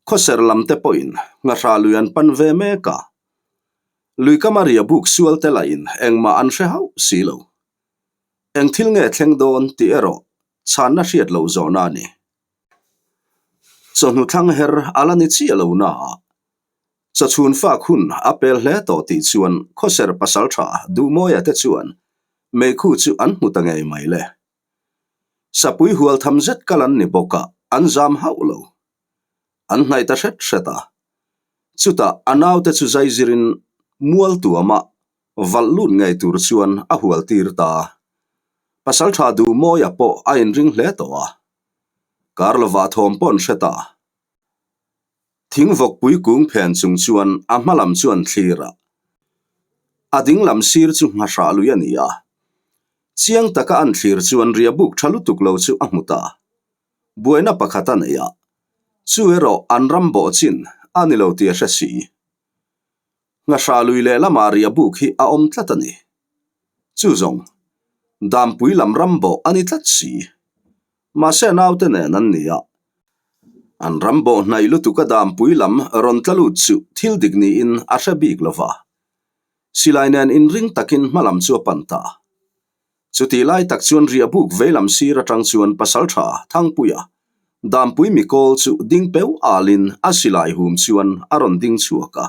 Khawser lam te pawhin ngahra lui an pan ve mek a. Lui kama ria buk sual te lahin engmah an hre hauh si lo. Eng thil nge thleng dawn tih erawh chhanna hriat loh zawhna a ni. Chawhnu thlang her a la ni chiah lo naah chawchhun fak hun a pel hle tawh tih chuan khawser pasal tha Duhmawia te chuan meikhu chu an hmu ta ngei mai le. Sapui hual tham zet kal an ni bawk a, an zam hauh lo. An hnaih ta hret hret a. Chutah a naute chu zaizirin mual tuamah valh lut ngei tur chuan a hual tir ta. Pasaltha Duhmawia pawh a inring hle tawh a. Kar lovah thawm pawh an hre ta. Thingvawkpui kung phen chung chuan a hma lam chuan thlir a. A ding lam sir chu nghahrah lui a ni a. Chiang taka an thlir chuan riahbuk tha lutuk lo chu a hmu ta. Buaina pakhat a nei a, chu erawh an ram bawh chin a ni lo tih a hre si. Nghahrah lui lehlamah riahbuk hi a awm tlat a ni. Chu zawng, Dampui lam ram bawh a ni tlat si. Mahse naute nen an ni a. An ram bawh hnaih lutuk a dampui lam rawn tla lut chu thil dik niin a hre bik lo va. Silai nen inring takin hma lam chu a pan ta. Chutih lai tak chuan riahbuk veilam sir atang chuan pasaltha Thangpuia dampui mikawl chu ding peu alin a silai hum chuan a rawn ding chhuak a.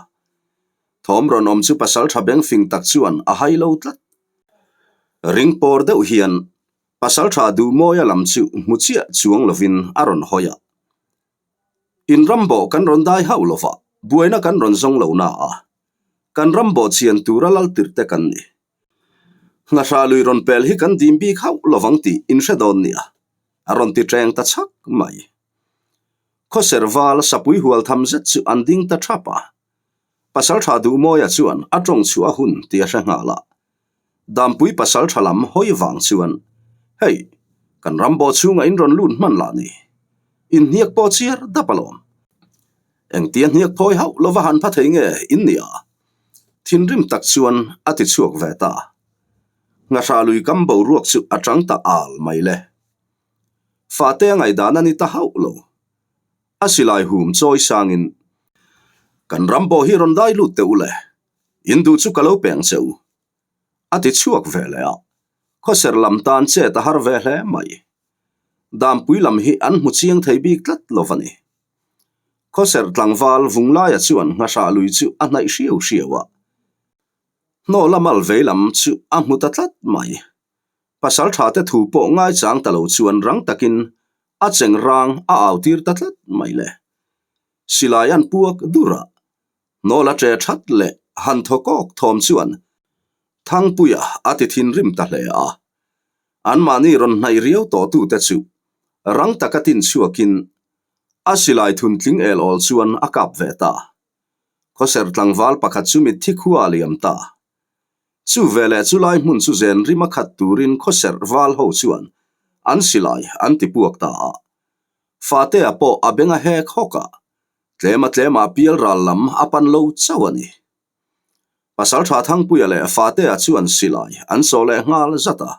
Thawm rawn awm chu pasaltha bengfing tak chuan a hai lo tlat. Ring pawr deuh hian Pasaltha Duhmawia lam chu hmu chiah chuang lovin a rawn hawi a. In ram bawh kan rawn dai hauh lova, buaina kan rawn zawng lo na a. Kan ram bawh chian tura lal tirh te kan ni. Nghahrah lui rawn pel hi kan dim bik hauh lovang tih in hre dawn nia, a rawn ti ṭeng ta chhak mai. Khawser val sapui hual tham zet chu an ding ta ṭhap a. Pasaltha Duhmawia chuan a tawng chhuah a hun tih a hre nghal a. Dampui pasaltha lam hawi vang chuan, Hei, kan ram bawh chhungah in rawn lut hman lah ni. In hniak pawh chiar dap alawm. Engtia hniak phawi hauh lova han pha thei nge in nia? Thinrim tak chuan a ti chhuak ve ta. Nghahrah lui kam boruak chu a chang ta al mai le. Fate a ngaihdan a ni ta hauh lo. A silai hum chawi sangin, Kan ram pawh hi rawn dai lut teh u le, in duh chu ka lo peng che u, a ti chhuak ve leh a, khawser lam tan chet a har ve hle mai. Dampui lam hi an hmu chiang thei bik tlat lo va ni. Khawser tlangval Vunglaia chuan nghahrah lui chu a hnaih hriau hriau a, hnawl a mal vei lam chu a hmu ta tlat mai. Pasal tha te thu pawh ngaichang ta lo chuan rang takin a cheng rang a au tir ta tlat mai le. Silai an puak dur a, hnawl a che that leh han thaw kawk thawm chuan Thangpuia a ti thinrim ta hle a. Anmahni rawn hnaih riau tawh tute chu rang taka tin chhuakin a silai thuntling el awl chuan a kap ve ta. Khawser tlangval pakhat chu mitthi khua a liam ta. Chu veleh chu lai hmun chu zen rim a khat turin khawserh val ho chuan an silai an ti puak ta a. Fatea pawh a beng a hek hawk a, tlema tlemah pial ral lam a pan lo chauh a ni. Pasaltha Thangpuia leh Fatea chuan silai an saw leh nghal zat a,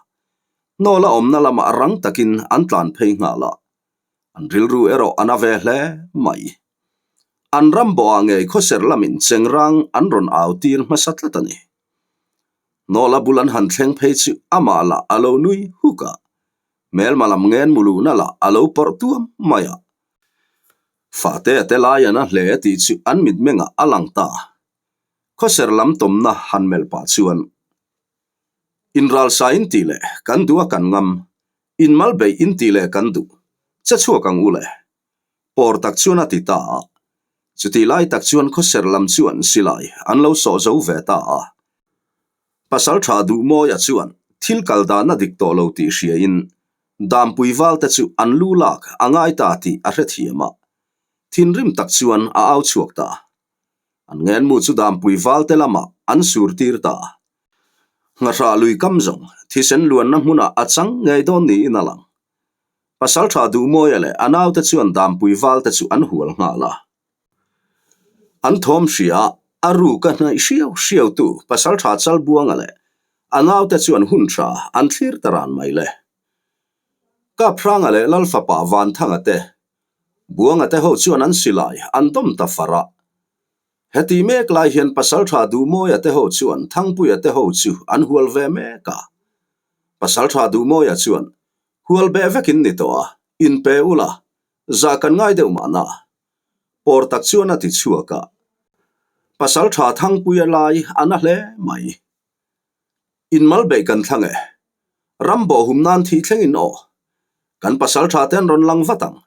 hnawla awmna lamah rang takin an tlan phei nghal a. An rilru erawh a na ve hle mai. An ram bawhah ngei khawser lamin chengrang an rawn au tir hmasa tlat a ni. Nawla bul an han thleng phei chu amah lah a lo nui huk a, hmelma lam ngen muluhna lah a lo pawrh tuam mai a. Fate a te lai a na hle tih chu an mitmengah a lang ta. Khawser lam tawmna han melh pah chuan, Inralsa in tih leh kan duh a kan ngam, inmal beih in tih leh kan duh, che chhuak ang u le. Pawr tak chuan a ti ta a. Chutih lai tak chuan khawser lam chuan silai an lo sawh zo ve ta a. Pasal tha Duhmawia chuan thil kal dahna dik tawh lo tih hriain Dampui valte chu an lu lak a ngai ta tih a hrethiam a. Thinrim tak chuan a au chhuak ta. An ngenmu chu Dampui valte lamah an sur tir ta. Nghahrah lui kam zawng thisen luanna hmunah a chang ngei dawn niin a lang. Pasaltha Duhmawia leh a naute chuan Dampui valte chu an hual nghal a. An thawm hria a ruk a hnaih hriau hriau tu Pasaltha Chalbuanga leh a naute chuan hun tha an thlir ta ran mai le. Kaphranga leh Lalfapa Vanthanga te. Buanga te ho chuan an silai an dawm ta far a. Heti mek lai hian Pasaltha Duhmawia te ho chuan Thangpuia te ho chu an hual ve mek a. Pasaltha Duhmawia chuan, Hual beh vekin ni tawh a, inpe ula, zah kan ngai deuh mahna. Pawr tak chuan a ti chhuak a. Pasaltha Thangpuia lai a na hle mai. Inmal beih kan thlang e. Ram bawh hum nan thih thleng in aw. Kan pasal tha te an rawn lang vat ang.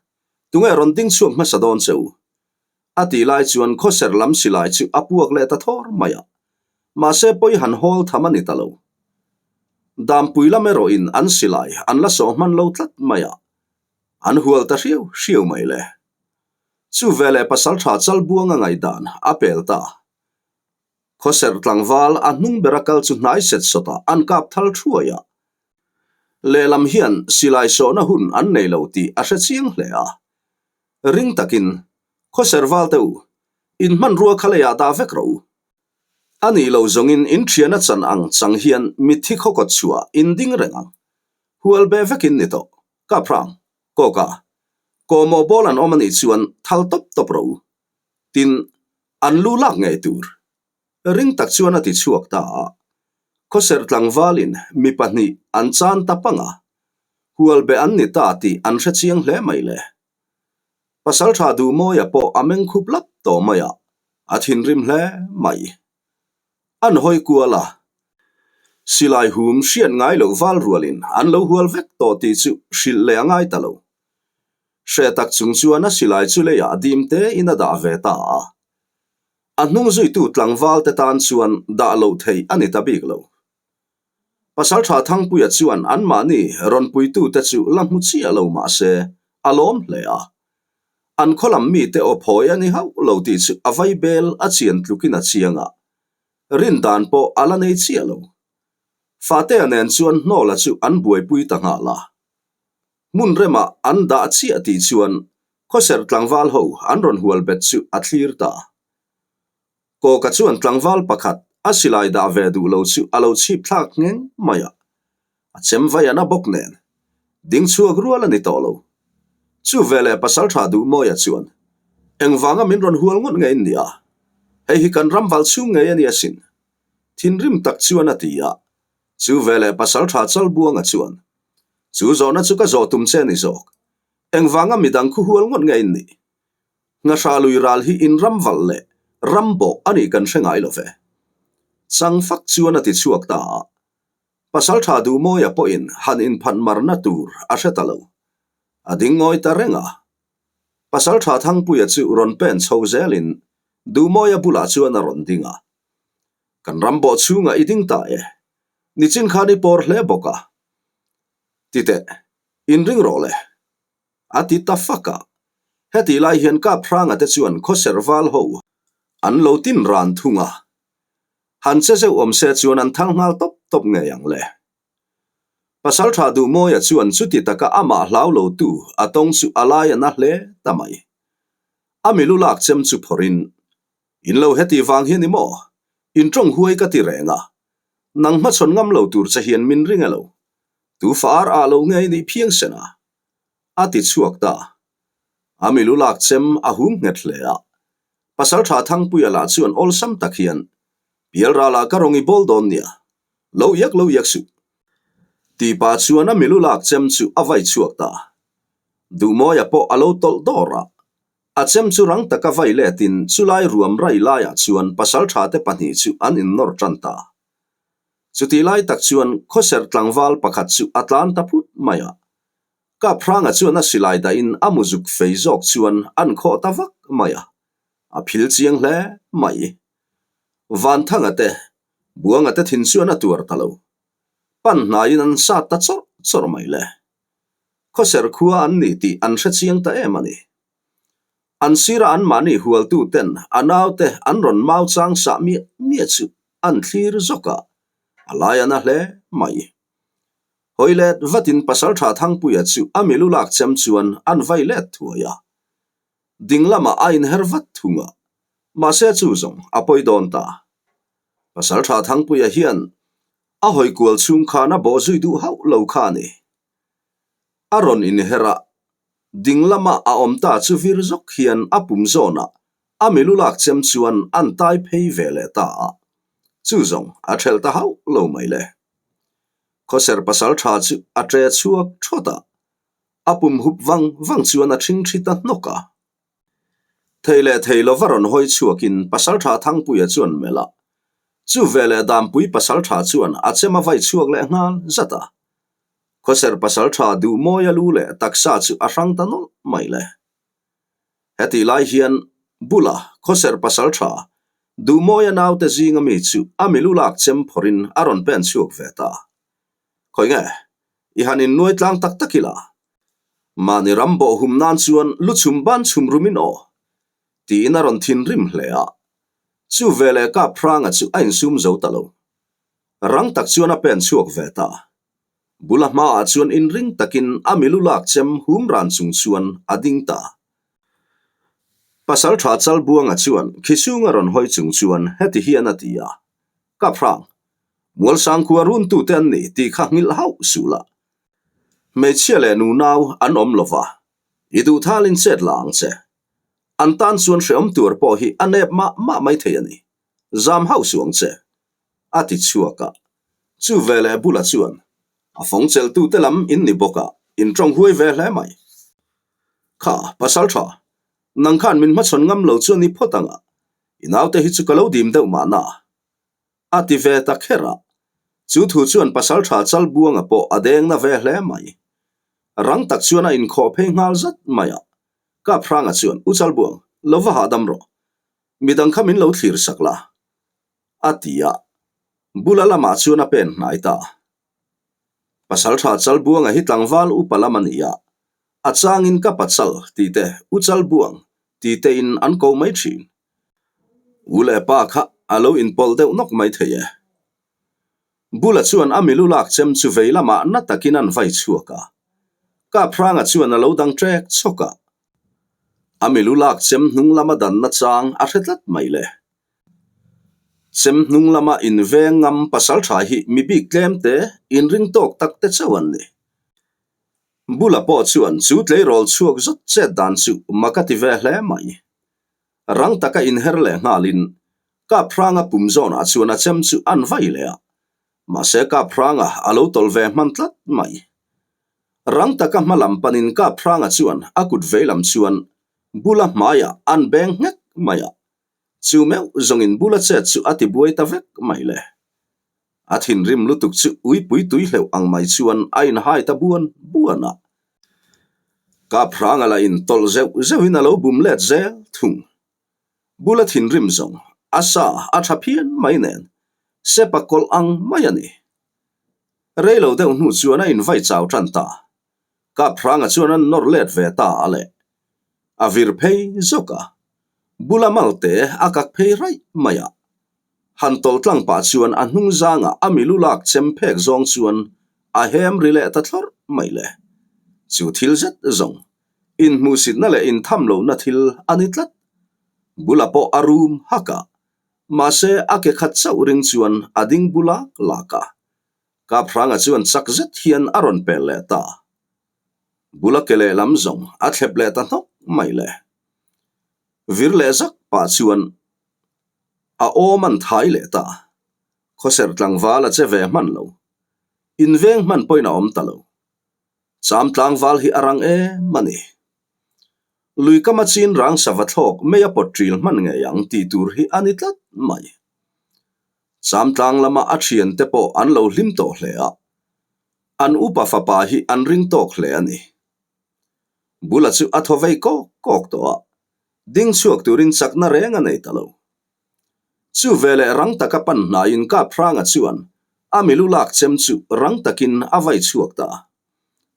Tunge rawn ding chhuak hmasa dawn che u? A tih lai chuan khawser lam silai chu a puak leh ta thawr mai a. Mahse pawi han hawl tham a ni ta lo. Dampui lam erawh in an silai an la sawh hman lo tlat mai a. An hual ta hriau hriau mai le. Chu veleh pasal tha Chalbuanga ngaihdan a pel ta. Khawserh tlangval a hnung bera kal chu hnai set sawtah an kap thal thuai a. Lehlam hian silai sawhna hun an nei lo tih a hre chiang hle a. Ring takin, Khawserh val te u, in hmanrua kha leiah dah vek rawh u. A nih lo zawngin in thian a chan ang chang hian mitthi khawkawt chhuah in ding reng ang. Hual be vekin ni tawh. Kap hrang, Kawka, kawhmawh bawl an awm a nih chuan thal tawp tawp rawh u. Tin, an lu lak ngei tur. Ring tak chuan a ti chhuak ta a. Khawserh tlangvalin mi pahnih an chan ta pang a, hualbe an ni ta tih an hre chiang hle mai le. Pasaltha Duhmawia pawh a meng khup lap tawh mai a, a thinrim hle mai. An hawi kual a, silai hum hriat ngai loh val rualin an lo hual vek tawh tih chu hrilh leh a ngai ta lo. Hre tak chung chuan a silai chu leiah dim tein a dah ve ta a. A hnung zuitu tlangval te tan chuan dah loh theih a ni ta bik lo. Pasaltha Thangpuia chuan anmahni rawn puitute chu la hmu chiah lo mah se a lawm hle a. An khaw lam mite aw phawi a ni hauh lo tih chu a vai bel a chian tlukin a chiang a, rin dan pawh a la nei chiah lo. Fatea nen chuan hnawla chu an buaipui ta nghal a. Hmun remah an dah chiah tih chuan khawserh tlangval ho an rawn hual bet chu a thlir ta. Kawka chuan tlangval pakhat a silai dah ve duh lo chu a lo chhip thlak ngheng mai a, a chem vai a na bawk nen ding chhuak rual a ni tawh lo. Chu veleh Pasaltha Duhmawia chuan, Engvanga min rawn hual ngawt nge in nia? Hei hi kan ram val chhung ngei a ni asin. Thinrim tak chuan a ti a, chu veleh Pasaltha Chalbuanga chuan, Chu zawhna chu ka zawh tum che a ni zawk. Engvanga midang khu hual ngawt nge in nih? Ngahra lui ral hi in ram valh leh ram bawh a nih kan hre ngai lo ve. Chang fak chuan a ti chhuak ta a. Pasaltha Duhmawia pawhin han inphat marna tur a hre ta lo. A ding ngawi ta reng a. Pasaltha Thangpuia chu rawn pen chho zelin Duhmawia bulah chuan a rawn ding a. Kan ram bawh chhungah i ding ta e. Nichin khan i pawr hle bawk a. Ti teh, inring rawh le. A ti ta fak a. Hetih lai hian Kap Hranga te chuan khawserh val ho an lo tin ran thung a. Han che zeuh awm se chuan an thal nghal tawp tawp ngei ang le. Pasaltha Duhmawia chuan chuti taka amah hlau lo tu a tawng chu a lai a na hle ta mai. A milu lak chem chu phawrhin, In lo heti vang hi a ni maw? In tawng huai ka ti reng a. Nang hmachhawn ngam lo tur che hian min ring elo? Tu fa ar ah lo nge i nih phiang sen a? A ti chhuak ta. A milu lak chem a hum nghet hle a. Pasaltha Thangpuia lah chuan awlsam tak hian, Pialralah ka rawng i bawl dawn nia. Lo iak lo iak suh. Tih pah chuan a milu lak chem chu a vai chhuak ta. Duhmawia pawh a lo tawlh dawr a. A chem chu rang taka vai letin chulai ruam rai laiah chuan pasaltha te pahnih chu an innawr tan ta. Chutih lai tak chuan khawserh tlangval pakhat chu a tlan ta phut mai a. Kaphranga chuan a silai dahin a muzuk fei zawk chuan an khawh ta vak mai a, a phil chiang hle mai. Vanthanga te, Buanga te thin chuan a tuar ta lo. Pan hnaiin an sat ta chawrh chawrh mai le. Khawserh khua an ni tih an hre chiang ta em a ni. An sira anmahni hualtu ten a naute an rawn mau chang sah miah miah chu an thlir zawk a, a lai a na hle mai. Hawi let vatin Pasaltha Thangpuia chu a milu lak chem chuan an vai let thuai a. Ding lamah a inher vat thung a, mahse chu zawng a pawi dawn ta. Pasaltha Thangpuia hian a hawi kual chhung khan a bawh zui duh hauh lo kha a ni. A rawn inher a. Ding lama a awm ta chu vir zawk hian a pum zawnah a milu lak chem chuan an tai phei ve leh ta a. Chu zawng a ṭhelh ta hauh lo mai le. Khawser pasal ṭha chu a ṭe chhuak ṭhawt a, a pum hup vang vang chuan a ṭhingṭhi ta hnawk a. Thei leh thei lova rawn hawi chhuakin Pasalṭha Thangpuia chuan melh a, chu veleh Dampui Pasalṭha chuan a chem a vai chhuak leh nghal zat a. Khawser Pasalṭha Duhmawia lu leh taksa chu a hrang ta nawlh mai le. Hetih lai hian bula Khawser Pasalṭha Duhmawia naute zinga mi chu a milu lak chem phawrhin a rawn pen chhuak ve ta. Khawi nge? I han innuai tlang tak tak ila. Mahni ram bawh hum nan chuan lu chhum ban chhum rumin aw, tiin a rawn thinrim hle a. Chu veleh Kap Hranga chu a insum zo ta lo. Rang tak chuan a pen chhuak ve ta. Bula hmaah chuan inring takin a milu lak chem hum ran chung chuan a ding ta. Pasalṭha Chalbuanga chuan Khisunga rawn hawi chung chuan heti hian a ti a, Kap Hrang, Mualsangkhua runtute an ni tih kha nghilh hauh suh la. Hmeichhia leh nunau an awm lo va, i duh thalin chet la ang che. An tan chuan hreawm tur pawh hi a nep mah mah mai thei a ni. Zam hauh suh ang che. A ti chhuak a. Chu veleh bula chuan, A fawng chelhtute lam in ni bawk a, in tawng huai ve hle mai. Kha, pasal tha, nang khan min hmachhawn ngam lo chuan i phawt ang a, i naute hi chu ka lo dim deuh mahna. A ti ve ta kher a. Chu thu chuan Pasalṭha Chalbuanga pawh a deng na ve hle mai. Rang tak chuan a inkhawh phei nghal zat mai a. Kaphranga chuan, U Chalbuang, lo va hahdam rawh. Midang kha min lo thlir sak la. A ti a. Bula lamah chuan a pen hnai ta. Pasalṭha Chalbuanga hi tlangval upa lam a ni a. A changin ka pachal tih te, U Chalbuang tih tein an ko mai ṭhin. U leh pa kha a lo inpawlh deuh nawk mai thei e. Bula chuan a milu lak chem chu vei lamah na takin an vai chhuak a. Kaphranga chuan a lo dang ṭek chhawk a. A milu lak chem hnung lama danna chang a hre tlat mai le. Chem hnung lama inveng ngam pasalṭha hi mi bik tlem te, inring tawk tak te chauh an ni. Bula pawh chuan chu tleirawl chhuak zawt chet dan chu mak a ti ve hle mai. Rang taka inher leh nghalin Kaphranga pum zawnah chuan a chem chu an vai leh a, mahse Kaphranga a lo tawlh ve hman tlat mai. Rang taka hma lam panin Kaphranga chuan a kut vei lam chuan bula hmaiah an beng nghek mai a, chu meuh zawngin bula chet chu a tibuai ta vek mai le. A thinrim lutuk chu uipui tui hleuh ang mai chuan a inhai ta buan buan a. Kaphranga lah in tawlh zeuh zeuhin a lo bum let zel thung. Bula thinrim zawng a sa a tha phian mai nen sepa kawlh ang mai a ni. Rei lo deuh hnu chuan a invai chau tan ta. Kaphranga chuan a nawr let ve ta a leh. A vir phei zawk a. Bula malte a kak phei raih mai a. Han tawlh tlang pah chuan a hnung zangah a milu lak chem phek zawng chuan a hem ri leh ta thlawrh mai le. Chu thil zet zawng, inhmuhsitna leh intham lohna thil a ni tlat. Bula pawh a rum hak a, mahse a ke khat chauh ring chuan a ding bu lak lak a. Kaphranga chuan chak zet hian a rawn pel leh ta. Bula ke lehlam zawng a thlep leh ta hnawk mai le. Vir leh zak pah chuan A awm an thai leh ta. Khawser tlangval a che ve hman lo. Inveng hman pawhin a awm ta lo. Cham tlangval hi a rang em a ni. Lui kama chin rang sava thlawk mei a pawt ṭil hman ngei ang tih tur hi a ni tlat mai. Cham tlang lama a ṭhiante pawh an lo hlim tawh hle a. An upa fapa hi an ring tawk hle a ni. Bula chu a thaw vei kawk kawk tawh a. Ding chhuak turin chakna reng a nei ta lo. Chu veleh rang taka pan hnaiin Kaphranga chuan a milu lak chem chu rang takin a vai chhuak ta.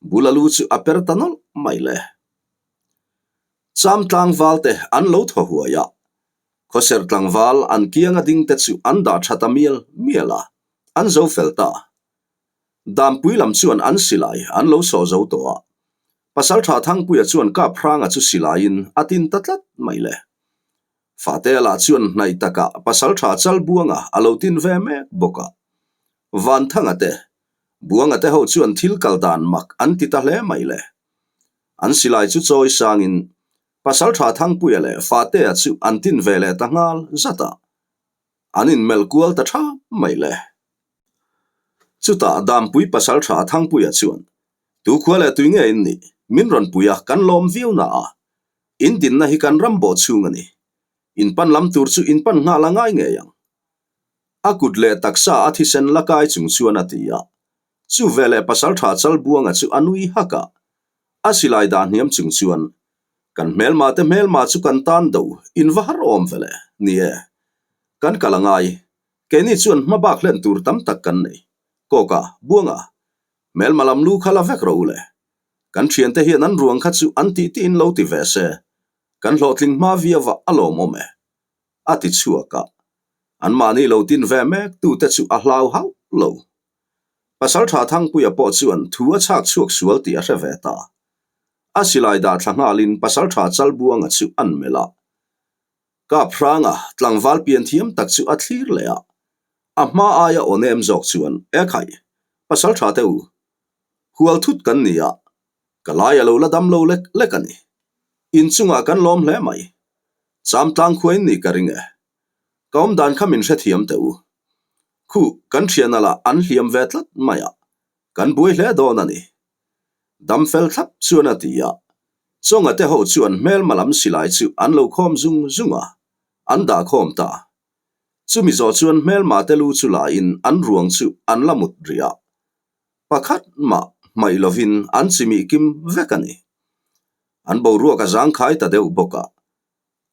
Bula lu chu a per ta nawlh mai le. Cham tlangval te an lo thaw huai a, khawser tlangval an kianga ding te chu an dah tha ta mial mial a, an zo fel ta. Dampui lam chuan an silai an lo sawh zo tawh a, Pasalṭha Thangpuia chuan Kaphranga chu silaiin a tin ta tlat mai le. Fatea lah chuan hnaih takah Pasalṭha Chalbuanga a lo tin ve mek bawk a. Vanthanga te, Buanga te ho chuan thil kal dan mak an ti ta hle mai le. An silai chu chawi sangin Pasalṭha Thangpuia leh Fatea chu an tin ve leh ta nghal zat a, an inmelh kual ta ṭhap mai le. Chutah Dampui Pasalṭha Thangpuia chuan, Tu khua leh tui nge in nih? Min rawn pui a, kan lawm viau na a. In dinna hi kan ram bawh chhung a ni. In pan lam tur chu in pan nghal a ngai ngei ang. A kut leh taksa a thisen la kai chung chuan a ti a. Chu veleh Pasalṭha Chalbuanga chu a nui hak a. A silai dah hniam chung chuan, Kan hmelma te hmelma chu kan tan do, in va har awm vele. Ni e. Kan kal a ngai. Keini chuan hma bak hlen tur tam tak kan nei. Kawka, Buanga, hmelma lam lu kha la vek rawh u le. Kan thiante hian an ruang kha chu an tih tiin lo ti ve se. Kan hlawhtling hma viau a a lawmawm e. A ti chhuak a. Anmahni lo tin ve mek tute chu a hlau hauh lo. Pasalṭha Thangpuia pawh chuan thu a chhak chhuak sual tih a hre ve ta. A silai dah thla nghalin Pasalṭha Chalbuanga chu an melh a. Kap hranga tlangval pian thiam tak chu a thlir leh a. A hma aia aw nem zawk chuan, E khai, Pasalṭha te u, hual thut kan ni a, ka lai a lo la dam lo lek lek a ni. Inchungah kan lawm hle mai. Cham tlang khuain ni ka ring e. Ka awm dan kha min hrethiam teh u. Khu, kan thiana lah an hliam ve tlat mai a, kan buai hle dawn a ni. Dam fel thlap chuan a ti a, Chawnga te ho chuan hmelma lam silai chu an lo khawm zung zung a, an dah khawm ta. Chumi zawh chuan hmelma te lu chu la in an ruang chu an la mut rih a, pakhat mah hmaih lovin an chimih kim vek a ni. An boruak a zangkhai ta deuh bawk a,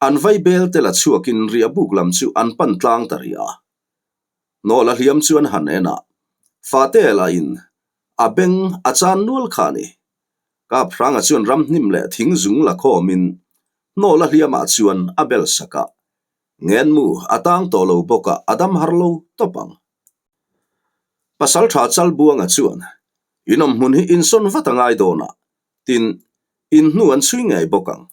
An vai bel te la chhuakin riah buk lam chu an pan tlang ta rih a. Nawla hliam chu an han en a, Fate lahin a beng a chan nual kha a ni. Kap hranga chuan ramhnim leh thing zung la khawmin Nawla hliamah chuan a bel sak a, Ngenmu a tang tawh lo bawk a, a dam har lo tawp ang. Pasaltha Chalbuanga chuan, Inawm hmun hi insawn vat a ngai dawn a, tin, in hnu an chhui ngei bawk ang.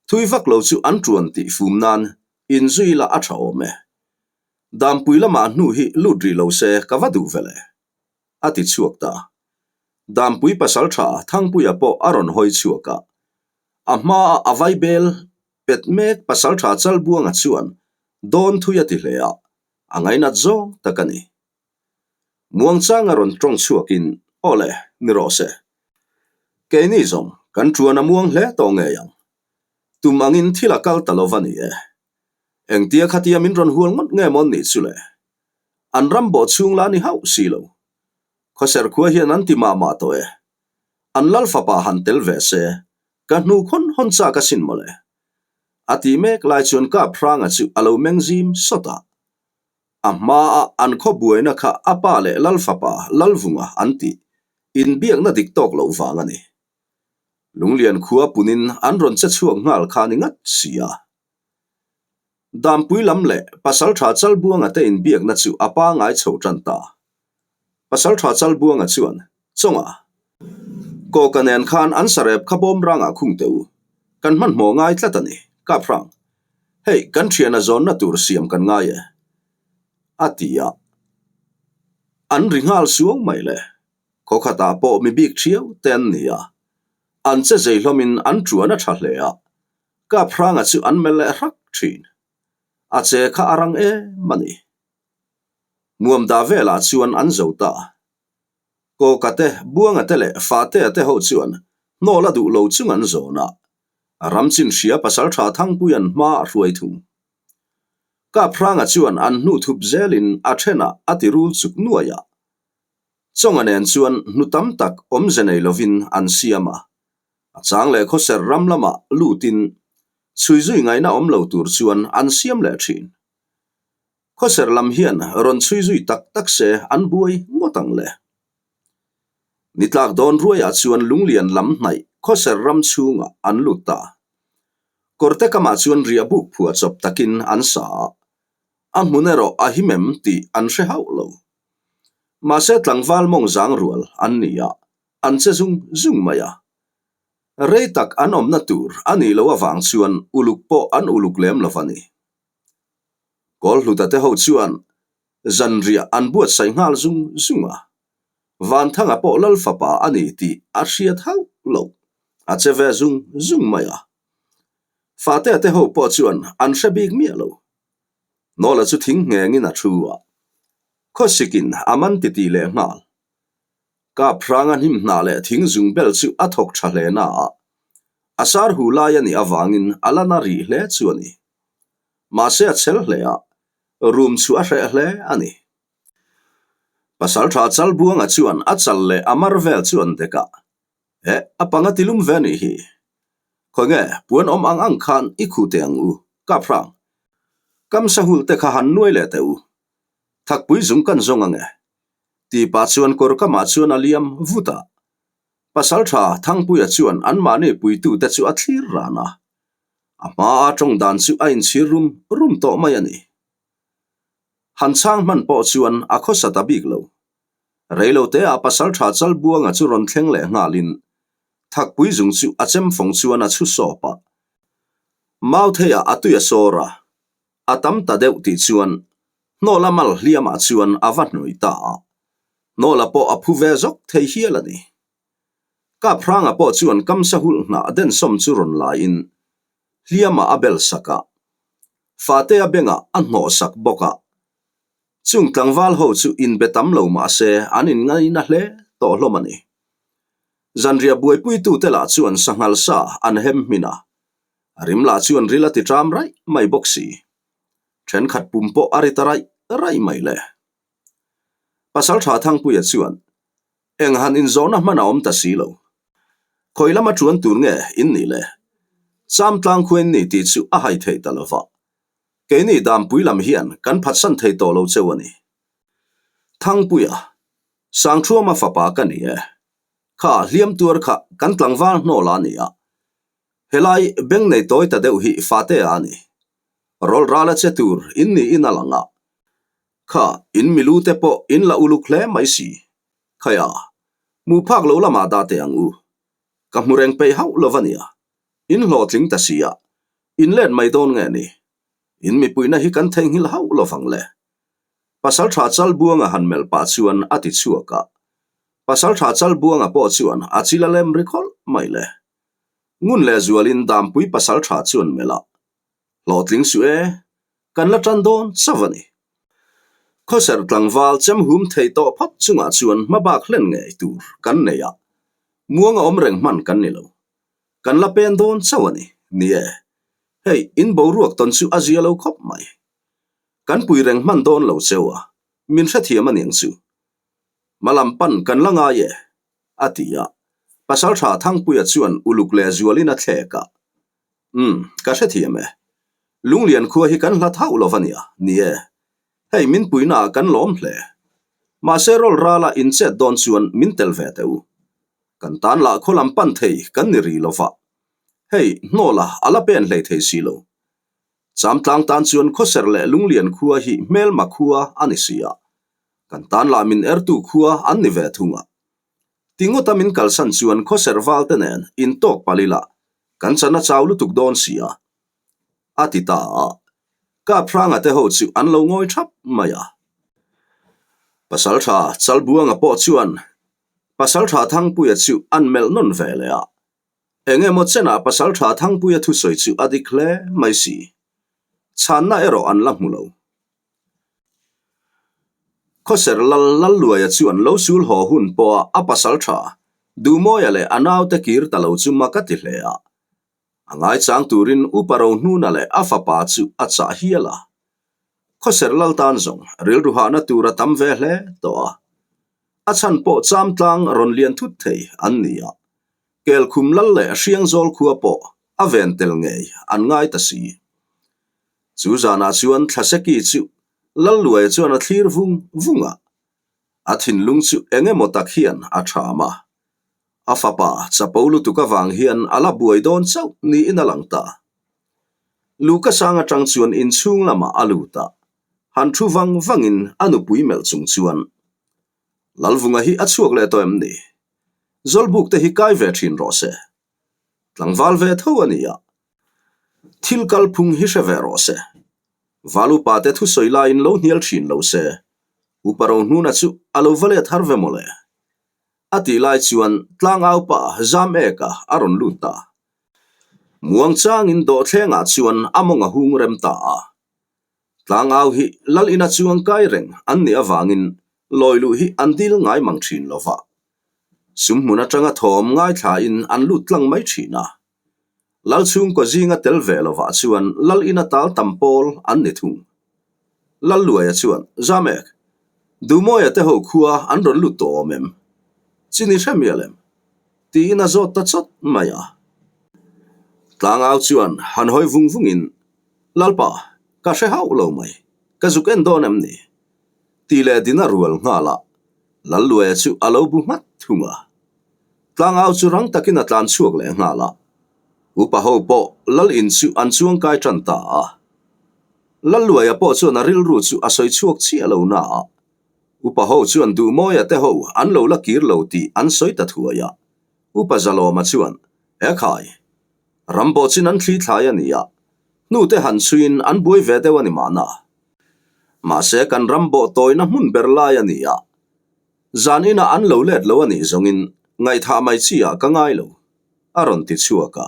Thui vak lo chu an tuan tih fum nan inzui la a tha awm e. Dampui lamah hnu hi lut rih lo se ka va duh ve le. A ti chhuak ta. Dampui pasal tha Thangpuia pawh a rawn hawi chhuak a. A hmaa a vai bel pet mek pasal tha Chalbuanga chuan dawn thui a ti hle a, a ngainat zawng tak a ni. Muangchanga rawn tawng chhuakin, Aw le, ni rawh se. Keini zawng kan tuan a muang hle tawh ngei ang. Tum angin thil a kal ta lo va ni e. Engtia khatia min rawn hual ngawt nge mawn nih chu le? An ram bawh chhung la ni hauh si lo. Khawser khua hian an ti mah mah tawh e. An lal fapa han tel ve se, ka hnu khawn hawn chak asin mawle. A ti mek lai chuan Kap Hranga chu a lo meng zim sawt a. A hmaa an khaw buaina kha a pa leh lal fapa Lalvunga an tih inbiakna dik tawk loh vang a ni. Lunglian khua punin an rawn che chhuak nghal kha ni ngat si a. Dampui lam leh Pasaltha Chalbuanga te inbiakna chu a pangai chho tan ta. Pasaltha Chalbuanga chuan, Chawnga, Kawka nen khan an sarep kha bawm rangah khung teh u. Kan hmanhmawh ngai tlat a ni, Kaphrang. Hei, kan thiana zawnna tur siam kan ngai e. A ti a. An ri nghal suau mai le. Khaw khatah pawh mi bik thiau te an ni a. An che zei hlawmin an tuan a tha hle a. Kaphranga chu an melh leh hrak thin. A che kha a rang em a ni. Muamda velah chuan an zo ta. Kawka te, Buanga te leh Fatea te ho chuan hnawl a duh lo chung an zawn a, ram chin hria pasaltha Thangpuia'n hma a hruai thung. Kaphranga chuan an hnu thup zelin a thenah a ti rul chuk nuai a. Chawnga nen chuan hnu tam tak awmze nei lovin an siam a, a chang leh khawser ram lamah lutin chhui zui ngaihna awm lo tur chuan an siam leh thin. Khawser lam hian rawn chhui zui tak tak se an buai ngawt ang le. Ni tlak dawn ruaiah chuan lunglian lam hnaih khawser ram chhungah an lut ta. Kawrte kamah chuan riah buk phuah chawp takin an sa a, a hmun erawh a him em tih an hre hauh lo. Mahse tlangval mawng zang rual an ni a, an che zung zung mai a. Rei tak an awmna tur a nih loh avang chuan uluk pawh an uluk lem lo va ni. Kawlhluta te ho chuan zanriah an buatsaih nghal zung zung a, Vanthanga pawh Lal fapa a ni tih a hriat hauh loh. A che ve zung zung mai a. Fate te ho pawh chuan an hre bik miah lo. Nawla chu thing nghengin a thu a. Khawsikin a man titi leh nghal. Kap hranga hnim hnah leh thing zung bel chu a thawk tha hle na a. A sar hu lai a nih avangin a la na rih hle chu a ni. Mahse a chhel hle a, rum chu a hreh hle a ni. Pasaltha Chalbuanga chuan a chal leh a mar vel chu an dek a. Eh, a panga ti lum ve nih hi. Khawi nge, puan awm ang ang khan i khuh teh ang u, kap hrang. Kam sahul te kha han nuai leh teh u. Thakpui zung kan zawng ang e. Ti pah chuan kawr kamah chuan a liam vut a. Pasaltha Thangpuia chuan anmahni puitute chu a thlir ran a. A hmaa tawng dan chu a inchhir rum rum tawh mai a ni. Han chhang hman pawh chuan a khawsa ta bik lo. Reiloteah Pasaltha Chalbuanga chu rawn thleng leh nghalin Thakpui zung chu a chem fawng chuan a chhu sawp a. Mautheiah a tui a sawr a, a tam ta deuh tih chuan Hnawla mal hliamah chuan a va hnawih ta a. Hnawla pawh a phu ve zawk thei hial a ni. Kaphranga pawh chuan kamsa hulh hnah densawm chu rawn laiin hliamah a bel sak a, Fatea bengah a hnawh sak bawk a. Chung tlangval ho chu inbe tam lo mah se an inngaina hle tawh hlawm a ni. Zanriah buaipuitute lah chuan sanghal sa an hem hmin a, a rim lah chuan ril a ti ṭam raih mai bawk si. Ṭhenkhat pum pawh a ri ta raih raih mai le. Pasalṭha Thangpuia chuan Eng han inzawhna hman a awm ta si lo. Khawi lama ṭuan tur nge in nih le? Cham tlang khua in ni tih chu a hai theih ta lo va. Keini Dampui lam hian kan phatsan thei tawh lo cheu a ni. Thangpuia, Sangthuama fapa ka ni e. Kha hliam tuar kha kan tlangval hnawl a ni a. Helai beng nei tawi ta deuh hi Fatea a ni. Rawlrala che tur in niin a lang a. Kha, in milu te pawh in la uluk hle mai si. Khaia, hmu phak lo lamah dah teh ang u. Ka hmu reng peih hauh lo va nia. In hlawhtling ta si a, in let mai dawn nge ni? In mipuina hi kan theihnghilh hauh lo vang le. Pasaltha Chalbuanga han melh pah chuan a ti chhuak a. Pasaltha Chalbuanga pawh chuan a chil a lem ri khawlh mai le. Ngun leh zualin Dampui pasaltha chuan melh a. Hlawhtling suh e, kan la tan dawn chauh a ni. Khawser tlangval chem hum thei tawh phawt chungah chuan hmabak hlen ngei tur kan nei a, muang a awm reng hman kan ni lo. Kan la pen dawn chauh a ni, ni e. Hei, in boruak tawn chu a zia lo khawp mai. Kan pui reng hman dawn lo cheu a, min hrethiam a niang chu. Hmalam pan kan la ngai e, a ti a. Pasaltha Thangpuia chuan uluk leh zualin a thlek a. Umm, ka hrethiam e. Lunglian khua hi kan hlat hauh lo va nia, ni e. Hei min puina ah kan lawm hle. Mahse rawl rala in chet dawn chuan min tel ve teh u. Kan tan lah khaw lam pan thei kan ni ri lo va. Hei, hnawla a la pen hlei thei si lo. Chamtlang tan chuan Khawser leh Lunglian khua hi hmelma khua a ni si a. Kan tan lah min ertu khua an ni ve thung a. Ti ngawta min kalsan chuan khawser val te nen intawk palh ila kan chan a chau lutuk dawn si a, a ti ta a. Kaphranga te ho chu an lo ngawi thap mai a. Pasaltha Chalbuanga pawh chuan Pasaltha Thangpuia chu an melh nawn ve leh a. Eng emaw chenah Pasaltha Thangpuia thusawi chu a dik hle mai si. Chhanna erawh an la hmu lo. Khawser lal Lalluaia chuan lo sul haw hun pawha a pasal tha Duhmawia leh a naute kir ta lo chu mak a ti hle a. A ngaichang turin Upa Rohnuna leh a fapa chu a chah hial a. Khawser lal tan zawng rilru hahna tur a tam ve hle tawh a. A chhan pawh Chamtlang rawn lian thut thei an ni a. Kelkhum lal leh Hriangzawl khua pawh a ven tel ngei an ngai ta si. Chu zanah chuan Thlaseki chu Lalluaia chuan a thlir vung vung a, a thinlung chu eng emaw tak hian a ṭham a. A fapa chapo lutuk avang hian a la buai dawn chauh niin a lang ta. Luka sang aṭang chuan inchhung lamah a lut a, han thu vang vangin a nupui melh chung chuan, Lalvunga hi a chhuak leh tawh em ni? Zawlbuk te hi kai ve ṭhin rawh se. Tlangval ve tho a ni a, thil kalphung hi hre ve rawh se. Val upa te thusawi laiin lo hnial thin lo se, Upa Rohnuna chu a lo va let har ve mawle. A tih lai chuan tlangau pa Zameka a rawn lut ta. Muang changin dawhthlengah chuan a mawng a hung rem ta a. Tlangau hi lal ina chuang kai reng an nih avangin lawi luh hi an dil ngai mang thin lo va. Sum hmun atanga thawm ngaithlain an lut tlang mai thin a. Lal chhungkaw zinga tel ve lovah chuan lal ina tal tam pawl an ni thung. Lal Luaia chuan, Zamek, Dumawia te ho khua an rawn lut tawh awm em? Chini hre mial em? Tiin a zawt ta chawt mai a. Tlangau chuan han hawi vung vungin, Lalpa, ka hre hauh lo mai, ka zuk en dawn em ni? Tih leh din a rual nghal a, Lal Luaia chu a lo bu nghat thung a. Tlangau chu rang takin a tlan chhuak leh nghal a. Upa ho pawh Lal in chu an chuang kai tan ta a. Lal Luaia pawh chuan a rilru chu a sawi chhuak chiah lo na a. Upa ho chuan Duhmawia te ho an lo la kir lo tih an sawi ta thuai a. Upa Zalawma chuan, Ekhai, ram pawh chin an thli thlai a ni a, hnute han chhuiin an buai ve deuh a ni mahna. Mahse kan ram bawh tawina hmun ber lai a ni a. Zan inah an lo let lo a nih zawngin ngaihthah mai chi ah ka ngai lo, a rawn ti chhuak a.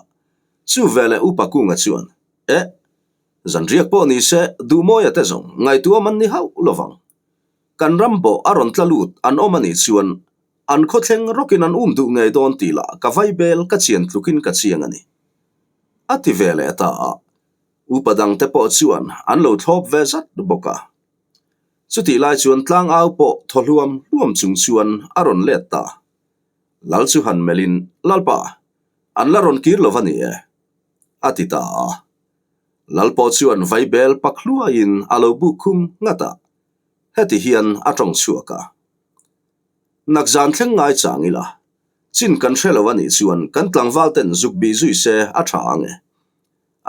Chu veleh Upa Kunga chuan, Eh, zan riak pawh ni se Duhmawia te zawng ngaihtuah man ni hauh lo vang. Kan ram bawh a rawn tla lut an awm a nih chuan an khawthleng rawkin an um duh ngei dawn tih lah ka vaibel ka chian tlukin ka chiang a ni, a ti ve leh ta a. Upa dangte pawh chuan an lo thlawp ve zat bawk a. Chutih lai chuan tlangau pawh thaw hluam hluam chung chuan a rawn let ta. Lal chu han melhin, Lalpa, an la rawn kir lo va ni e, a ti ta a. Lal pawh chuan vaibel pak hluaiin a lo buk khum nghat a, heti hian a tawng chhuak a. Nakzan thleng ngai chang ila, chin kan hre lo a nih chuan kan tlangval ten zuk bih zui se a tha ang e.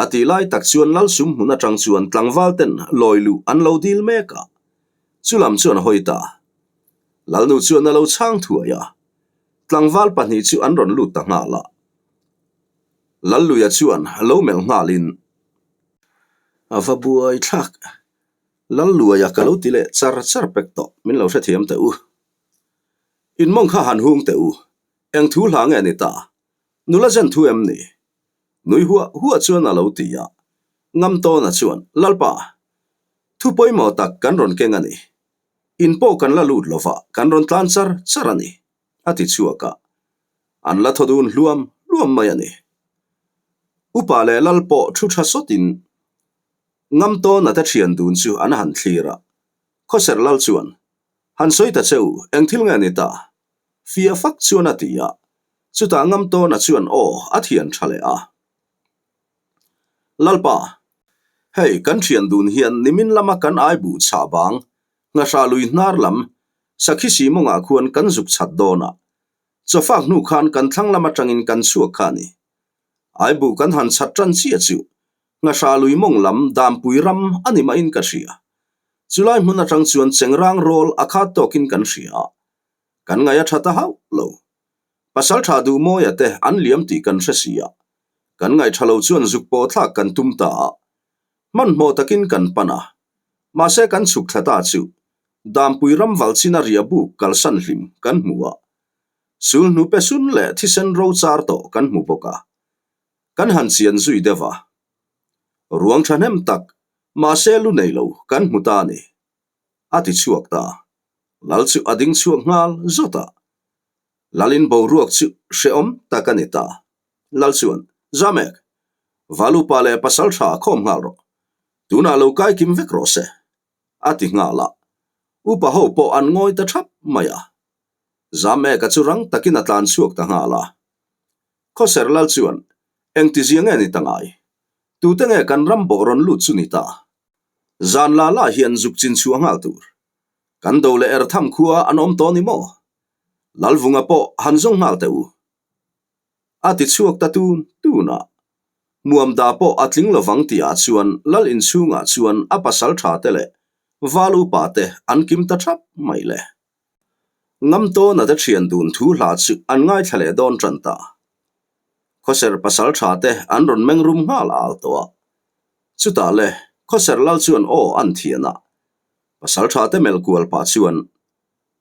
A tih lai tak chuan Lal sum hmun atang chuan tlangval ten lawi luh an lo dil mek a, chulam chuan a hawi ta. Lalnu chuan a lo chhang thuai a, tlangval pahnih chu an rawn lut ta nghal a. Lalluia chuan lo melh nghalin, A va buai thlak, Lalluaia ka lo ti leh char char pek tawh, min lo hrethiam teh u. In mawng kha han hung teh u, eng thu hla nge ni ta? Nula zen thu em ni? Nui huah huah chuan a lo ti a. Ngamtawna chuan, Lalpa, thu pawimawh tak kan rawn keng a ni. In pawh kan la lut lova, kan rawn tlan char char a ni, a ti chhuak a. An la thaw dun hluam hluam mai a ni. Upa leh Lal pawh thu tha sawtin Ngamtawna te thian dun chu an han thlir a. Khawser Lal chuan, Han sawi ta che u, eng thil nge ni ta? Fia fak chuan a ti a, chutah Ngamtawna chuan aw a thian tha leh a. Lalpa, hei kan thian dun hian nimin lama kan ai buh chhah bang, ngahra lui hnar lam, sakhi simawngah khuan kan zuk chhat dawn a. Chawfak hnu khan kan thlang lam atangin kan chhuak kha a ni. Ai buh kan han chhat tan chiah chu ngahra lui mawng lam dampui ram a ni mahin ka hria. Chulai hmun atang chuan chengrang rawl a khat tawkin kan hria a. Kan ngaih a tha ta hauh lo. Pasal tha duh mawia te an liam tih kan hre si a, kan ngaih tha lo chuan zuk pawh thlak kan tum ta a, hmanhmawh takin kan pan a, mahse kan chhuk thla ta chu Dampui ram valchina ria buk kalsan hlim kan hmu a, sulhnu pe sun leh thisen ro char tawh kan hmu bawk a, kan han chian zui deuh a, ruang thahnem tak mahse lu nei lo kan hmu ta a ni, a ti chhuak ta. Lal chu a ding chhuak nghal zawt a. Lalin boruak chu hrehawm tak a ni ta. Lal chuan, Zamek, Valupa leh pasal tha khawm nghal rawh. Tunah lo kai kim vek rawh se, a ti nghal a. Upa ho pawh an ngawi ta thap mai a. Zameka chu rang takin a tlan chhuak ta nghal a. Khawser Lal chuan, Engtizia nge ni ta ngai? Tute nge kan ram bawh rawn lut chu ni ta? Zan la la hian zuk chin chhuah nghal tur. Kan do leh er tham khua an awm tawh ni maw? Lalvunga pawh han zawng nghal teh u. A ti chhuak ta tun tun a. Muamda pawh a tling lovang tihah chuan Lal inchhungah chuan a pasal tha te leh val upa te an kim ta thap mai le. Ngamtawna te thian dun thu hla chu an ngaithla leh dawn tan ta. Khawser pasal tha te an rawn meng rum nghal al tawh a. Chutah le Khawser Lal chuan aw an thian a. Pasal tha te melh kual pah chuan.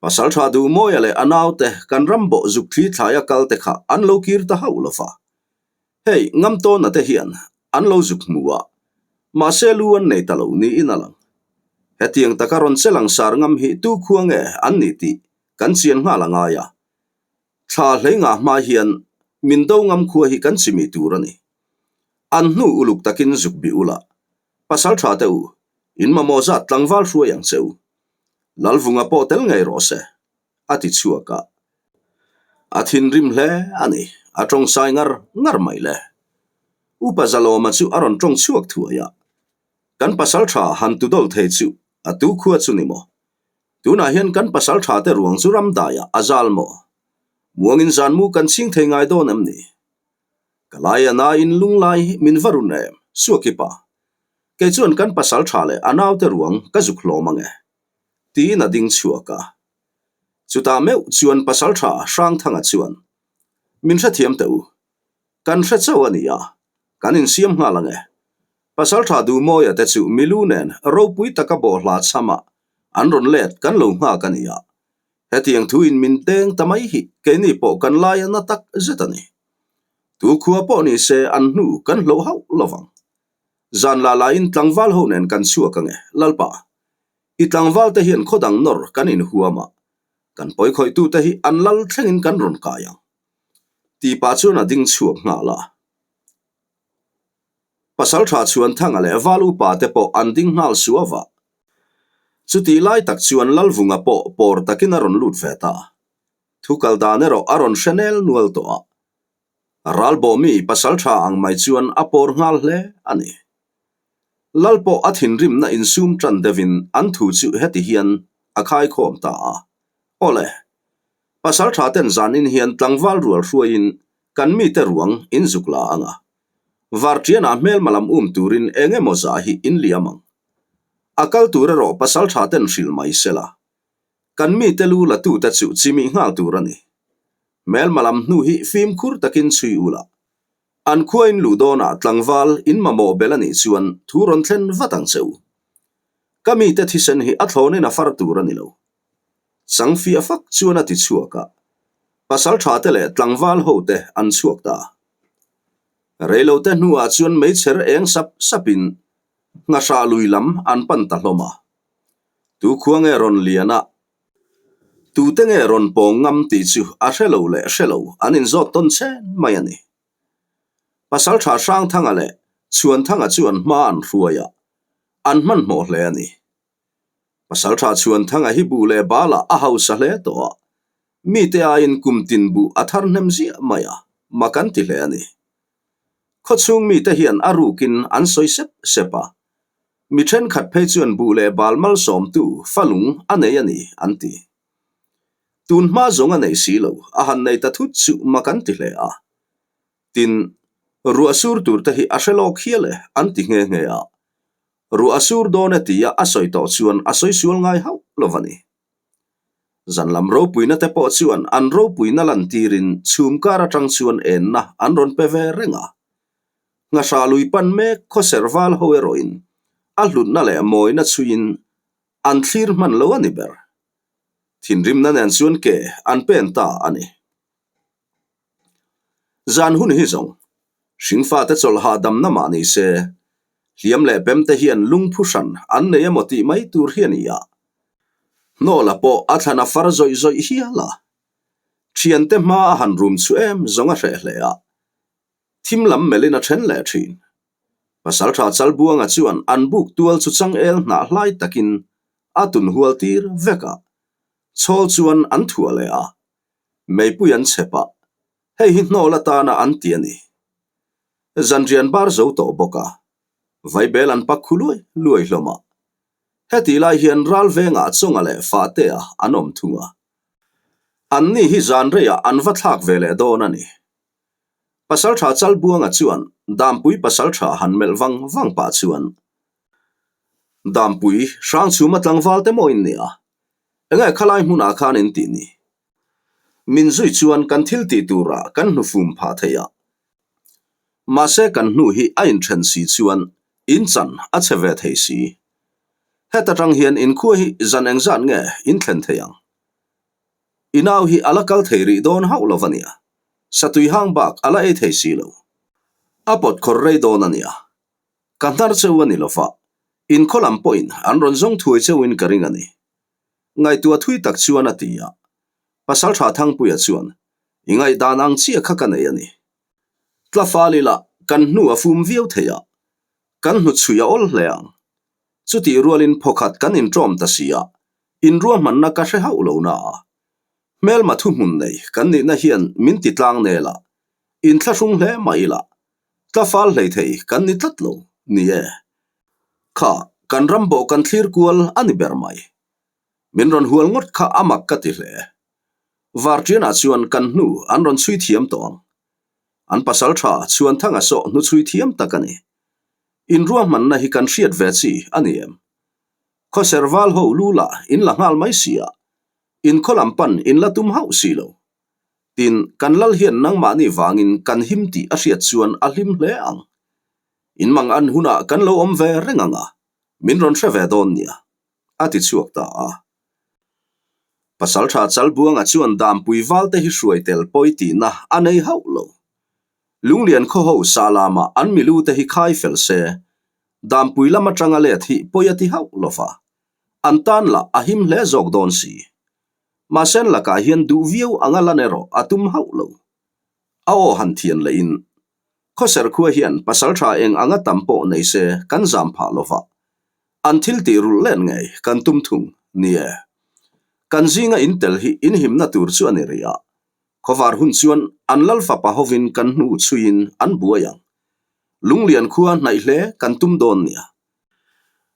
Pasalṭha Duhmawia leh a naute kan ram bawh zuk thli thlaia kal te kha an lo kir ta hauh lo va. Hei, Ngamtawna te hian an lo zuk hmu a, mahse lu an nei ta lo niin a lang. Hetiang taka rawn che langsar ngam hi tu khua nge an ni tih kan chian nghal a ngai a. Thla hlei ngah hma hian min do ngam khua hi kan chimih tur a ni. An hnu uluk takin zuk bih ula, Pasalṭha te u, in mamawh zat tlangval hruai ang che u. Lalvunga pawh tel ngei rawh se, a ti chhuak a. A thinrim hle a ni, a tawng sai ngar ngar mai le. Upa Zalawma chu a rawn tawng chhuak thuai a. Kan pasalṭha han tu dawl thei chu a tu khua chu ni maw? Tunah hian kan pasalṭha te ruang chu ramdaiah a zal maw? Muangin zanmu kan chhing thei ngai dawn em ni? Ka lai a naiin lunglai min va run em, Suakipa. Kei chuan kan pasal tha leh a naute ruang ka zuk hlawm ang e, tiin a ding chhuak a. Chutah meuh chuan pasal tha Hrangthanga chuan, Min hrethiam teh u, kan hre chauh a nia, kan insiam nghal ang e. Pasal tha Duhmawia te chu milu nen ropui taka bawhhla chhamah an rawn let kan lo nghak a nia, Hetiang thuin min teng ta mai hi keini pawh kan lai a na tak zet a ni. Tu khua pawh ni se an hnu kan hloh hauh lo vang. Zan la laiin tlangval ho nen kan chhuak ange, Lalpa. I tlangval te hian khaw dang nawr kan inhuam a, kan pawikhawih tute hi an lal thlengin kan rawn kai ang. Tih pah chuan a ding chhuak nghal a. Pasalṭha Chhuanthanga leh Val upa te pawh an ding nghal suau a. Chutih lai tak chuan Lalvunga pawh pawr takin a rawn lut ve ta. Thu kal dan erawh a rawn hre nel nual tawh a. Ralbawmi pasalṭha ang mai chuan a pawr nghal hle a ni. Lal pawh a thinrimna insum ṭan deuhin an thu chu heti hian a khaikhawm ta a. Awle, pasalṭha ten zanin hian tlangval rual hruaiin kan mite ruang in zuk la ang a. Varṭianah hmelma lam um turin eng emaw zah hi in liam ang. A kal tur erawh pasalṭha ten hrilh mai se la. Kan mite lu la tute chu chimih nghal tur a ni. Hmelma lam hnu hi fimkhur takin chhui u la. An khua in luh dawnah tlangval in mamawh bel a nih chuan thu rawn thlen vat ang che u. Ka mite thisen hi a thlawnin a far tur a ni lo. Chang fiah fak chuan a ti chhuak a. Pasalṭha te leh tlangval ho te an chhuak ta. Reilote hnuah chuan meichher eng sap sapin nghahrah lui lam an pan ta hlawm a. Tu khua nge rawn lian a, tute nge rawn pawng ngam tih chu a hre lo leh hre lo an inzawt tawn chen mai a ni. Pasalṭha Hrangthanga leh Chhuanthanga chuan hma an hruai a, an hmanhmawh hle a ni. Pasalṭha Chhuanthanga hi buh leh balah a hausa hle tawh a, mite aiin kum tin buh a thar hnem ziah mai a, mak an ti hle a ni. Khawchhung mite hian a rukin an sawi sep sep a, mi thenkhat phei chuan buh leh bal malsawmtu falung a nei a ni an ti. Tun hma zawng a nei si lo, a han nei ta thut chu mak an ti hle a. Tin, ruah sur tur te hi a hre lawk hial e an ti nghe nghe a. Ruah a sur dawn e tia a sawi tawh chuan a sawi sual ngai hauh lo a ni. Zan lam ropuina te pawh chuan an ropuina lantirin chhum kar atang chuan enna an rawn pe ve reng a. Nghahrah lui pan mek khawser val ho erawhin a hlutna leh mawina chhuiin an thlir hman lo a ni ber. Thinrimna nen chuan ke an pen ta a ni. Zan hun hi zawng, hringfate chawlh hahdamna mah ni se, hliam leh pemte hian lungphu hran an nei emaw tih mai tur hi a ni a. Hnawla pawh a thlan a far zawih zawih hial a. Thiante hma a han rum chu em zawng a hreh hle a. Thim lam melhin a then leh thin. Pasaltha Chalbuanga chuan an buk tual chu changel hnah hlai takin a tun hual tir vek a. Chhawl chuan an thuah leh a. Meipui an chep a, hei hi hnawl atana an ti a ni. Zanrian bar zo tawh bawk a, vaibel an pak khu luai luai hlawm a. Hetih lai hian ral vengah Chawnga leh Fahtea an awm thung a. Anni hi zan reiah an va thlak ve leh dawn a ni. Pasaltha Chalbuanga chuan Dampui pasaltha han melh vang vang pah chuan, Dampui, Hrangchhuma tlangval te maw in nia? Enge khalai hmunah khan in tih ni? Min zui chuan kan thil tih turah kan hnufum phah thei a. Mahse kan hnu hi a inthen si chuan in chan a che ve thei si. Heta tang hian inkhua hi zan engzat nge in thlen thei ang? I nau hi a la kal thei rih dawn hauh lo a nia. Satui hang bak a la ei thei si lo. A pawt khawr rei dawn a nia. Ka hnar cheu a ni lo va, in khaw lam pawhin an rawn zawng thuai cheuin ka ring a ni. Ngaihtuah thui tak chuan a ti a. Pasaltha Thangpuia chuan, I ngaihdan ang chiah kha ka nei a ni. Tlafal ila kan hnu a fum viau thei a, kan hnuchhui a awl hle ang. Chutih rualin phawkhat kan inṭawm ta si a, inruahmanna ka hre hauh lo na a. Hmelma thuhmun nei kan nihna hian min ti tlang nel a, inthlahrung hle mah ila, tlafal hlei thei kan ni tlat lo, ni e. Kha, kan ram bawh kan thlir kual a ni ber mai. Min rawn hual ngawt kha a mak ka ti hle. Varṭianah chuan kan hnu an rawn chhui thiam tawh ang. An pasal tha Chhuanthanga sawh hnu chhui thiam tak a ni. Inruahmanna hi kan hriat ve chi a ni em? Khawser val ho lu lah in la nghal mai si a, in khaw lam pan in la tum hauh si lo. Tin, kan lal hian nangmahni vangin kan him tih a hriat chuan a hlim hle ang. In mang an hunah kan lo awm ve reng ang a, min rawn hre ve dawn nia. a ti chhuak ta a. Pasaltha Chalbuanga chuan Dampui valte hi hruai tel pawi tihna a nei hauh lo. Lunglian khaw ho sah lamah an milu te hi khai fel se, Dampui lam atanga let hi pawi a ti hauh lo va, an tan lah a him hle zawk dawn si. Mahse an lakah hian duh viau anga lan erawh a tum hauh lo. A aw han thian lehin, Khawser khua hian pasaltha eng anga tam pawh nei se kan zam phah lo va, An thil tih rulh len ngei kan tum thung, ni e. Kan zinga in tel hi in himna tur chu a ni rih a. Khawvar hun chuan an lal fapa hovin kan hnu chhuiin an buai ang. Lunglian khua hnaih hle kan tum dawn nia.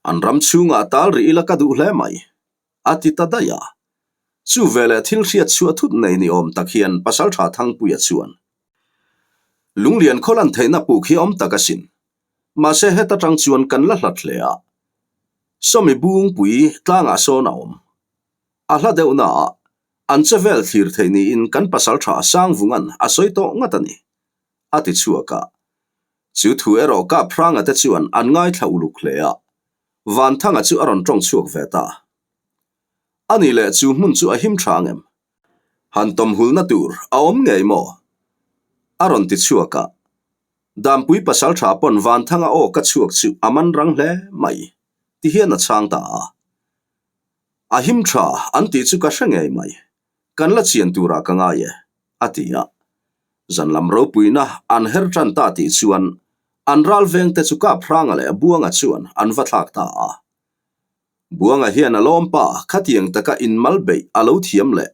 An ram chhungah tal rih ila ka duh hle mai, a ti ta daih a. Chu veleh thil hriat chhuah thut nei ni awm tak hian Pasaltha Thangpuia chuan, Lunglian khaw lan theihna puk hi awm tak asin. Mahse heta tang chuan kan la hlat hle a, sawmi bungpui tlangah sawn a awm. A hla deuh naah an che vel thlir theih niin kan pasal tha Sangvunga'n a sawi tawh ngat a ni, a ti chhuak a. Chu thu erawh Kaphranga te chuan an ngaithla uluk hle a, Vanthanga chu a rawn tawng chhuak ve ta. A nih leh chu hmun chu a him tha ang em? Han tawmhulna tur a awm ngei maw? A rawn ti chhuak a. Dampui pasal tha pawn Vanthanga aw ka chhuak chu a man rang hle mai, ti hian a chhang ta a. A him tha an tih chu ka hre ngei mai, kan la chian turah ka ngai e, a ti a. Zan lam ropuina an her tan ta tih chuan an ral vengte chu Kaphranga leh Buanga chuan an va thlak ta a. Buanga hian a lawmpa khatiang taka inmal beih a lo thiam leh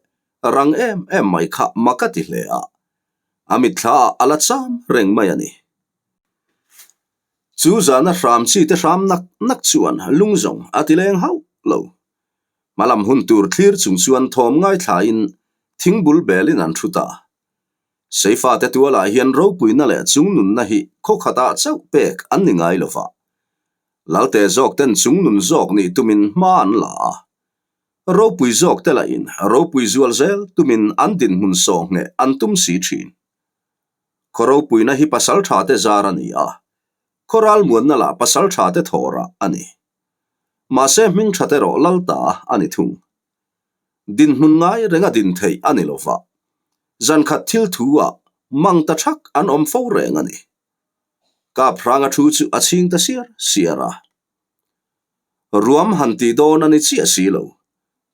rang em em mai kha mak a ti hle a. A mitthla ah a la cham reng mai a ni. Chu zana hram chi te hram nak nak chuan lung zawng a ti leng hauh lo. Hmalam hun tur thlir chung chuan thawm ngaithlain thingbul belin an thu ta. Seifa te tualah hian ropuina leh chungnunna hi khaw khatah chauh pek an ni ngai lo va. Lalte zawk ten chungnun zawk nih tumin hma an la a. Ropui zawk te lahin ropui zual zel tumin an dinhmun sawh ngheh an tum si thin. Khaw ropuina hi pasal tha te zar a ni a, khaw ralmuanna lah pasal tha te thawhrah a ni. Mahse hming that erawh lal ta a ni thung. Dinhmun ngai renga din theih a ni lova, zankhat thil thu ah mang ta thak an awm fo reng a ni. Kaphranga thu chu a chhing ta siar siar a. Ruam han tih dawn a ni chiah si lo.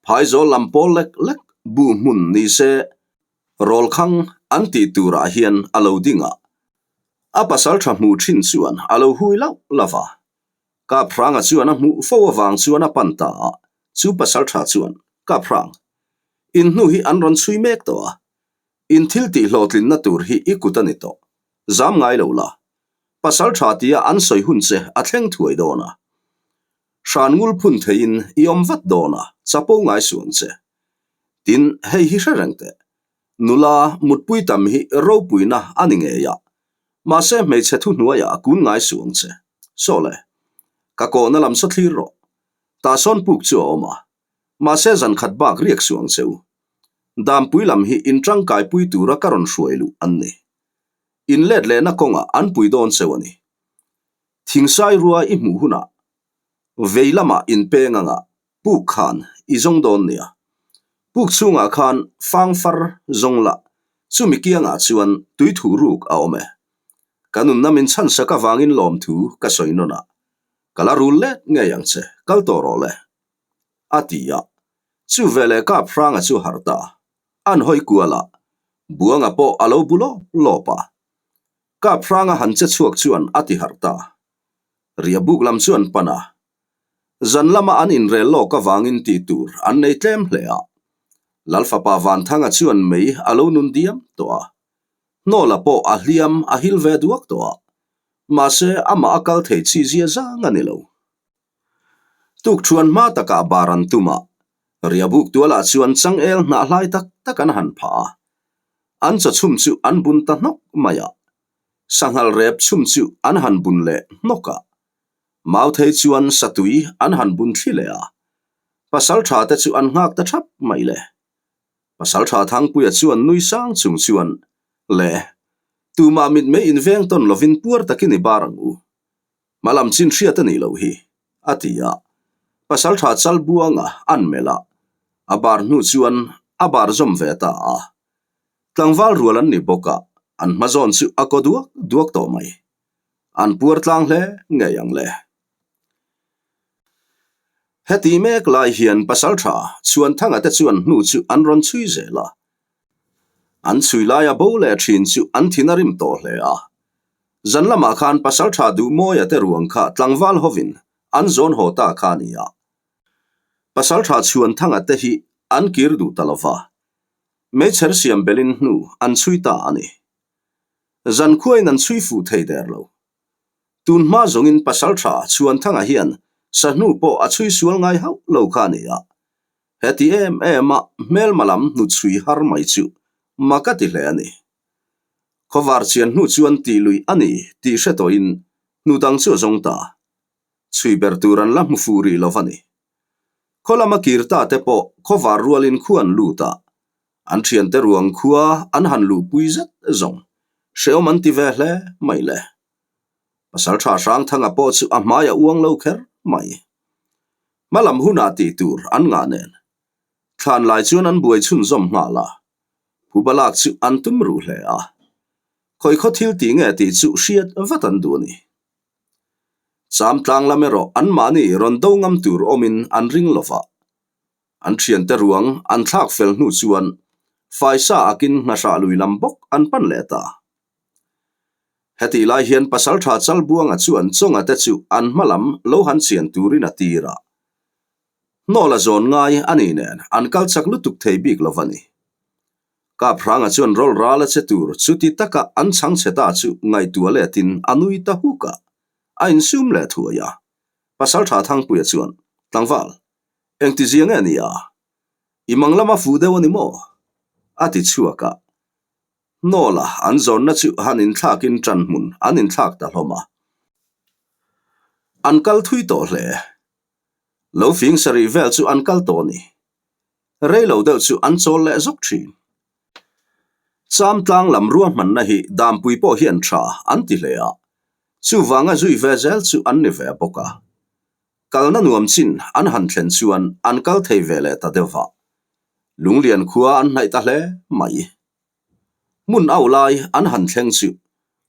Phaizawl lam pawl lek lek bu hmun ni se rawlkhang an tih turah hian a lo ding a. A pasal tha hmuh thin chuan a lo hui lauh lauh va. Kaphranga chuan a hmuh fo avang chuan a pan ta a, chu pasal tha chuan, Kaphrang, in hnu hi an rawn chhui mek tawh a, in thil tih hlawhtlinna tur hi i kut a ni tawh. Zam ngai lo la, pasal tha tia an sawi hun che a thleng thuai dawn a. Hran ngul phun theiin i awm vat dawn a, chapo ngai suang che. Tin, hei hi hre reng teh. Nula mutpui tam hi ropuina a ni ngei a, mahse hmeichhe thuhnuaiah kun ngai suang che. Saw le, ka kawhna lam saw thlir rawh. Tah sawn puk chu a awm a, mahse zan khat bak riak suang che u. Dampui lam hi in tangkaipui tura ka rawn hruai luh an ni. In let lehna kawngah an pui dawn cheu a ni. Thingsai rua i hmuh hunah vei lamah in peng anga puk khan i zawng dawn nia. Puk chhungah khan fangfar zawng lah chumi kiangah chuan tui thuh ruk a awm e. Ka nunna min chhansak avangin lawmthu ka sawi nawn a, ka la rul let ngei ang che, kal tawh rawh le. A ti a, chu veleh kap hranga chu harh ta, an hawi kual a, Buanga pawh a lo bu lawp lawp a. Kap hranga han che chhuak chuan a ti harh ta. Ria buk lam chu an pan a, Zan lama an inrel lawk avangin tih tur an nei tlem hle a. Lalfapa Vanthanga chuan mei a lo nun diam tawh a. Hnawla pawh a hliam a hil ve duak tawh a. Mahse, amah a kal thei chi zia zang a ni lo. Tukṭhuan hma takah bar an tum a, Riabuk tualah chuan changel hnah hlai tak tak an han phah a. An chaw chhum chu an bun ta hnawk mai a. Sanghal rep chhum chu an han bun leh hnawk a. Mauthei chuan satui an han bun thli leh a, pasal tha te chu an nghak ta thap mai le. Pasal tha Thangpuia chuan nui sang chung chuan, Le, tumah mitmei inveng tawn lovin puar takin i bar ang u. Hmalam chin hriat a nih loh hi, a ti a. Pasal tha Chalbuanga an melh a, a bar hnu chuan a bar zawm ve ta a. Tlangval rual an ni bawk a, an hma zawn chu a kaw duak duak tawh mai. An puar tlang hle ngei ang le. Heti mek lai hian pasaltha Chhuanthanga te chuan hnu chu an rawn chhui zel a. An chhui laia bo leh thin chu an thin a rim tawh hle a. Zan lamah khan pasaltha Duhmawia te ruang kha tlangval hovin an zawn haw ta kha a ni a. Pasaltha Chhuanthanga te hi an kir duh ta lova. Meichher siam belin hnu an chhui ta a ni. Zankhuain an chhui fuh thei der lo. Tun hma zawngin Pasaltha Chhuanthanga hian sahnu pawh a chhui sual ngai hauh lo kha a ni a. Heti em em a hmelma lam hnu chhui har mai chu mak a ti hle a ni. Khawvar chian hnu chuan tih luih a ni tih hre tawhin hnu dang chu a zawng ta. Chhui ber tur an la hmu fuh rih lo va ni. Khaw lama kir ta te pawh khawvar rualin khu an lut a, An thiante ruang khua an han luhpui zet zawng hrehawm an ti ve hle mai le. Pasaltha Hrangthanga pawh chu a hmai a uang lo kher mai. Hmalam hunah tih tur an ngah nen. Thlan lai chuan an buai chhunzawm nghal a, phuba lak chu an tum ruh hle a. Khawikhaw thil tih nge tih chu hriat vat an duh a ni. Cham tlang lam erawh anmahni rawn do ngam tur awmin an ring lova. An thiante ruang an thlak fel hnu chuan faisa akin hnahrah lui lam bawk an pan leh ta. Hetih lai hian Pasaltha Chalbuanga chuan Chawnga te chu an hma lam lo han chian turin a tir a. Hnawla zawn ngai a ni nen an kal chak lutuk thei bik lo va ni. Kaphranga chuan rawl ral a che tur chuti taka an chhang chhe ta chu ngaihtuah letin a nui ta huk a, a insum leh thuai a. Pasaltha Thangpuia chuan, Tlangval, Engti zia nge ni a? I mang lama fuh deuh a ni maw? A ti chhuak a. Hnawla an zawnna chu han inthlakin ṭan hmun an inthlak ta hlawm a. An kal thui tawh hle. Lo fing sarih vel chu an kal tawh a ni. Rei lo deuh chu an chawl leh zawk ṭhin. Cham tlang lam ruahmanna hi Dampui pawh hian ṭha an ti hle a. Chuvanga zui ve zel chu an ni ve bawk a. Kalna nuam chin an han thlen chuan an kal thei ve leh ta deuh va. Lunglian khua an hnaih ta hle mai. Hmun au lai an han thleng chu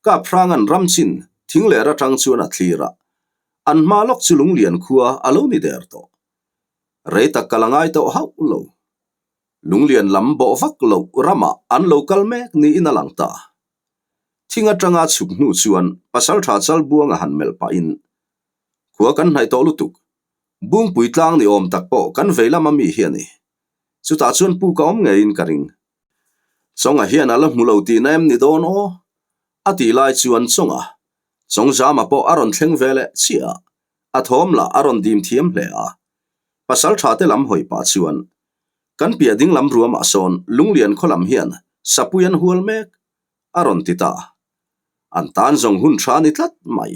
Kaphrang an ram chin thing leh ratang chuan a thlir a, an hma lawk chu Lunglian khua a lo ni der tawh. Rei tak kal a ngai tawh hauh lo. Lunglian lam bawh vak loh ramah an lo kal mek niin a lang ta. Thing atanga chhuk hnu chuan Pasaltha Chalbuanga han melh pahin Khua kan hnaih tawh lutuk. Bungpui tlang ni awm tak pawh kan vei lama mi hi a ni. Chutah chuan pu ka awm ngeiin ka ring. Chawnga hian a la hmu lo tihna em ni dawn aw? A tih lai chuan Chawnga, Chawngzama pawh a rawn thleng ve leh chiah a, a thawm lah a rawn dim thiam hle a. Pasal tha te lam hawi pah chuan, Kan piah ding lam ruamah sawn Lunglian khaw lam hian sapui an hual mek, a rawn ti ta. An tan zawng hun tha ni tlat mai.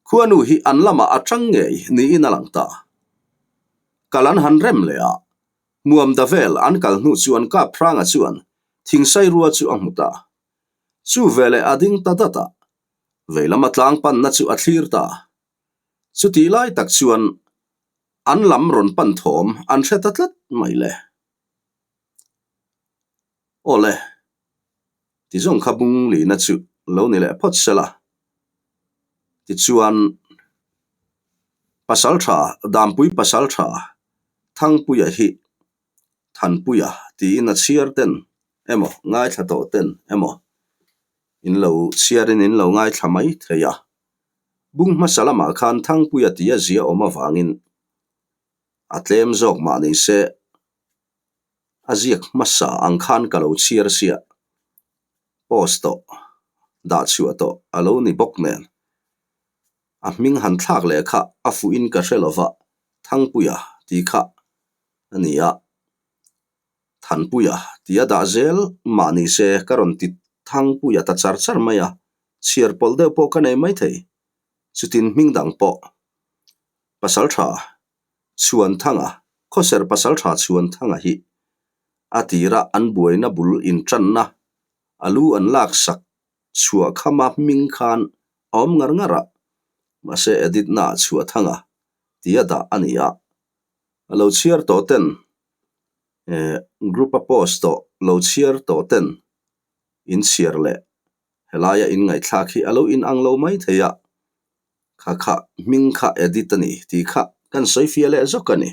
Khuanu hi an lamah a tang ngei niin a lang ta. Kal an han rem leh a, hmuam da vel an kal hnu chuan Kaphranga chuan thingsai rua chu a hmu ta. Chu veleh a ding ta dat a, veilam a tlang panna chu a thlir ta. Chutih lai tak chuan an lam rawn pan thawm an hre ta tlat mai le. Aw le, ti zawng kha bung lihna chu lo ni leh phawt se la. Tichuan, Pasaltha, Dampui Pasaltha, Thangpuia hi Thanpuia tiin a chhiar ten emaw ngaithla tawh ten emaw in lo chhiarin in lo ngaithla mai thei a. Bung hmasa lamah khan Thangpuia tia zia awm avangin a tlem zawk mah ni se a ziak hmasa ang khan ka lo chhiar sia post tawh dah chhuah tawh a lo ni bawk nen. A hming han thlak leh kha a fuhin ka hre lova Thangpuia tih kha a ni a, Thanpuia tih a dah zel mah ni se ka rawn ti Thangpuia ta char char mai a, chhiar pawlh deuh pawh ka nei maithei. Chutin hming dang pawh Pasaltha Chhuanthanga, Khawser Pasaltha Chhuanthanga hi a tira an buaina bul intanna a lu an laksak chhuah khama hming khan a awm ngar ngar a, mahse edit naah chhuah thang a tia dah a ni a. A lo chhiar tawh ten eh group a post tawh lo chhiar tawh ten in chhiar leh helaia in ngaihthlak hi a lo in ang lo mai thei a, kha kha hming kha edit a ni tih kha kan sawi fiah leh zawk a ni.